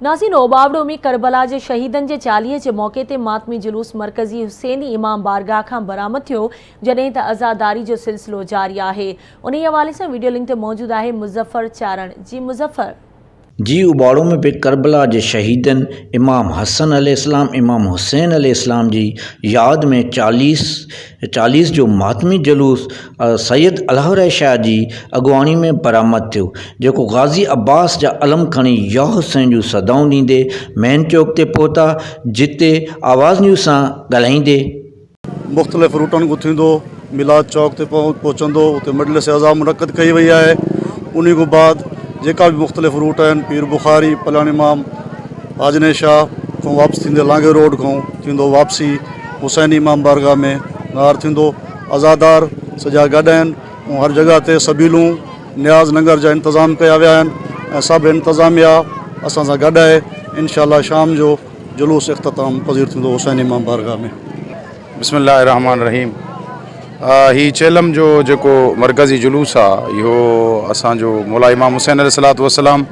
ناظرين اوٻاوڙو ۾ ڪربلا جي شهيدن جي چاليهي جي موقعي تي ماتمي جلوس مرڪزي حسيني امام بارگاهه کان برآمد ٿيو جڏهن ته عزاداري جو سلسلو جاري آهي انهي حوالي سان وڊيو لنڪ تي موجود آهي مظفر چارڻ جي مظفر. جي اوٻاڙو ۾ به ڪربلا جي شهيدن امام حسن عليه السلام امام حسين عليه السلام جي ياد ۾ چاليس چاليس جو ماتمي جلوس سيد الهه شاهه جي اڳواڻي ۾ برآمد ٿيو جيڪو غازي عباس جا علم کڻي يا حسين جون صدائون ڏيندي مين چوڪ تي پهتا جتي آواز نيوز سان ڳالهائيندي. مختلف روٽن کان ٿيندو ميلاد چوڪ تي پهچندو اتي مجلس عزا منعقد ڪئي وئي آهي انهي کان بعد جيڪا به مختلف روٽ آهن پير بخاري پلياڻ امام حاجني شاهه کان واپس ٿيندي لانگي روڊ کان ٿيندو واپسي حسيني امام بارگاهه ۾ نهار ٿيندو عزادار سڄا گڏ آهن ۽ هر جڳهه تي سبيلون نياز لنگر جا انتظام ڪيا ويا آهن ۽ سڀ انتظاميا اسان سان گڏ آهي انشاء الله شام جو جلوس اختتام پذير ٿيندو حسيني امام بارگاهه ۾. بسم الله الرحمٰن الرحيم هي چيلم جو جيڪو مرڪزي جلوس آ اهو اسان جو مولا امام حسين عليه الصلوة والسلام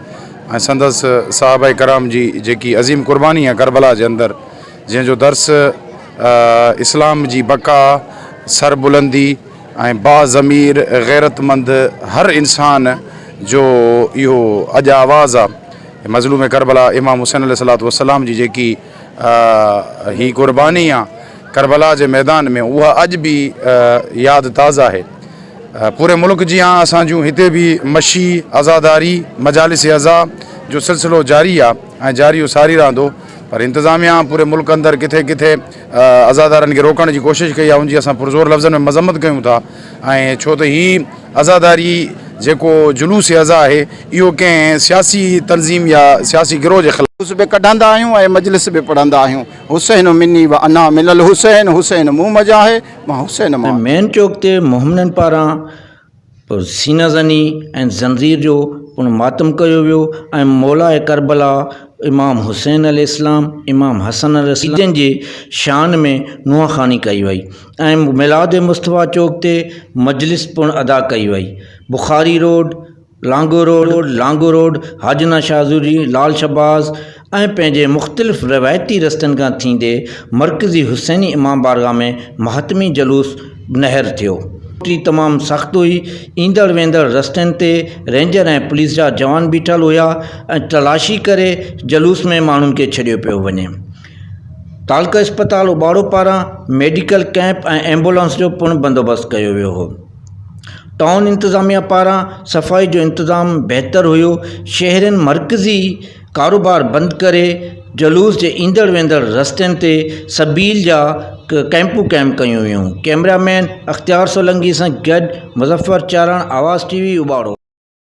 ۽ سندس صحابه ڪرام جي جيڪي عظيم قرباني آ ڪربلا جي اندر جنهن جو درس اسلام جي بقا سر بلندي ۽ باضمير غيرتمند هر انسان جو اهو اڄ آواز آ مظلوم ڪربلا امام حسين عليه الصلوة والسلام جي جيڪي هي قرباني آ ڪربلا جي ميدان ۾ اها اڄ به ياد تازه آهي. پوري ملڪ جيان اسان جون هتي به مشي، عزاداري، مجالس عزا جو سلسلو جاري آ ۽ جاري و ساري رهندو پر انتظاميا پوري ملڪ اندر ڪٿي ڪٿي عزادارن کي روڪڻ جي ڪوشش ڪئي آ ان جي اسان پرزور لفظن ۾ مذمت ڪيون ٿا ۽ ڇو ته هي عزاداري جيڪو جلوس عزا آهي اهو ڪنهن سياسي تنظيم يا سياسي گروهه جي خلاف. جلوس به ڪڍندا آهيون ۽ مجلس به پڙهندا آهيون حسين مني و انا من الحسين حسين مون منجهان آهي مان حسين مان آهيان. مين چوڪ تي مهمنن پاران سينه زني ۽ زنجير جو پڻ ماتم ڪيو ويو ۽ مولاء ڪربلا امام حسين عليه السلام امام حسن عليه السلام جي شان ۾ نوحه خواني ڪئي وئي ۽ ميلاد مصطفيٰ چوڪ تي مجلس پڻ ادا ڪئي وئي Bukhari road Lango road, Lango road, Hajna Shahzuri, Lal Shahbaz ۽ پنهنجي مختلف روايتي رستن کان ٿيندي مرڪزي حسيني امام بارگاهه ۾ ماتمي جلوس نهر ٿيو. ڊيوٽي تمام سخت هئي، ايندڙ ويندڙ رستن تي رينجر ۽ پوليس جا جوان بيٺل هيا ۽ تلاشي ڪري جلوس ۾ ماڻهن کي ڇڏيو پيو وڃي. تعلقه اسپتال اٻاڙو پاران ميڊيڪل ڪئمپ ۽ ايمبولنس جو پڻ بندوبست ڪيو ويو هو. ٽائون انتظاميا پاران صفائي جو انتظام بهتر هيو شهرين مرڪزي ڪاروبار بند ڪري جلوس جي ايندڙ ويندڙ رستن تي سبيل جا ڪئمپون قائم ڪيون ويون ڪئميرا مين اختيار سولنگي سان گڏ مظفر چارڻ آواز ٽي وي اٻاڙو.